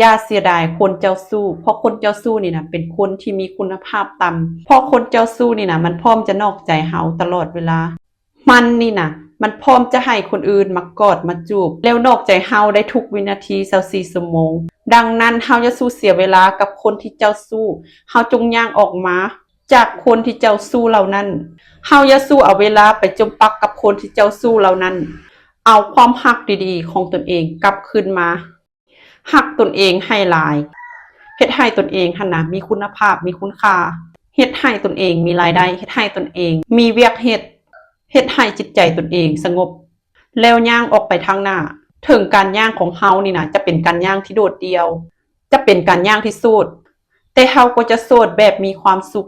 ຢ່າເສຍດາຍຄົນເຈົ້າຊູ້ ເພາະຄົນເຈົ້າຊູ້ນີ້ນະ ເປັນຄົນທີ່ມີຄຸນນະພາບຕ່ຳ ເພາະຄົນເຈົ້າຊູ້ນີ້ນະ ມັນພ້ອມຈະນອກໃຈເຮົາຕະຫຼອດເວລາ. ມັນນີ້ນະ ມັນພ້ອມຈະໃຫ້ຄົນອື່ນມາກອດມາຈູບ ແລ້ວນອກໃຈເຮົາໄດ້ທຸກວິນາທີຊາວສີ່ຊົ່ວໂມງ. ດັ່ງນັ້ນ ເຮົາຢ່າສູ່ເສຍເວລາກັບຄົນທີ່ເຈົ້າຊູ້. ເຮົາຈົ່ງຍ່າງອອກມາຈາກຄົນທີ່ເຈົ້າຊູ້ເຫຼົ່ານັ້ນ. ເຮົາຢ່າສູ່ເອົາເວລາໄປຈົມປັກກັບຄົນທີ່ເຈົ້າຊູ້ເຫຼົ່ານັ້ນ. ເອົາຄວາມຮັກດີໆຂອງຕົນເອງກັບຄືນມາ. ຮັກຕົນເອງໃຫ້ຫຼາຍ. ເຮັດໃຫ້ຕົນເອງຫັ້ນນະ ມີຄຸນນະພາບ, ມີຄຸນຄ່າ. ເຮັດໃຫ້ຕົນເອງມີລາຍໄດ້. ເຮັດໃຫ້ຕົນເອງມີວຽກເຮັດ. ເຮັດໃຫ້ຈິດໃຈຕົນເອງສະຫງົບ ແລ້ວຍ່າງອອກໄປທາງໜ້າ. ເຖິງການຍ່າງຂອງເຮົານີ້ນະ ຈະເປັນການຍ່າງທີ່ໂດດດ່ຽວ, ຈະເປັນການຍ່າງທີ່ໂສດ, ແຕ່ເຮົາກໍຈະໂສດແບບມີຄວາມສຸກ.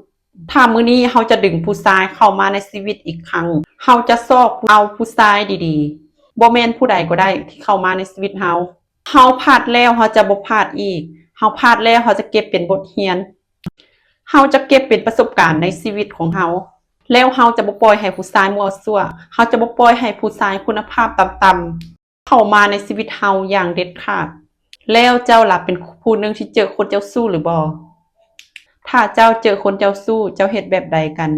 ຖ້າມື້ນີ້ເຮົາຈະດຶງຜູ້ຊາຍເຂົ້າມາໃນຊີວິດອີກຄັ້ງ, ເຮົາຈະຊອກເອົາຜູ້ຊາຍດີໆ, ບໍ່ແມ່ນຜູ້ໃດກໍໄດ້ທີ່ເຂົ້າມາໃນຊີວິດເຮົາ. ເຮົາພາດແລ້ວເຮົາຈະບໍ່ພາດອີກ. ເຮົາພາດແລ້ວເຮົາຈະເກັບເປັນບົດຮຽນ. ເຮົາຈະເກັບເປັນປະສົບການໃນຊີວິດຂອງເຮົາ. ແລ້ວເຮົາຈະບໍ່ປ່ອຍໃຫ້ຜູ້ຊາຍມົ້ວຊົ່ວ. ເຮົາຈະບໍ່ປ່ອຍໃຫ້ຜູ້ຊາຍຄຸນນະພາບຕ່ຳໆເຂົ້າມາໃນຊີວິດເຮົາຢ່າງເດັດຂາດ. ແລ້ວເຈົ້າລະເປັນຜູ້ໜຶ່ງທີ່ເຈີຄົນເຈົ້າຊູ້ຫຼືບໍ່? ຖ້າເຈົ້າເຈີຄົນເຈົ້າຊູ້, ເຈົ້າເຮັດແບບໃດກັນ?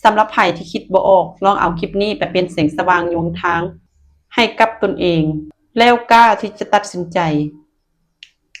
ສຳລັບໃຜທີ່ຄິດບໍ່ອອກ, ລອງເອົາຄລິບນີ້ໄປເປັນແສງສະຫວ່າງນຳທາງໃຫ້ກັບຕົນເອງ, ແລ້ວກ້າທີ່ຈະຕັດສິນໃຈ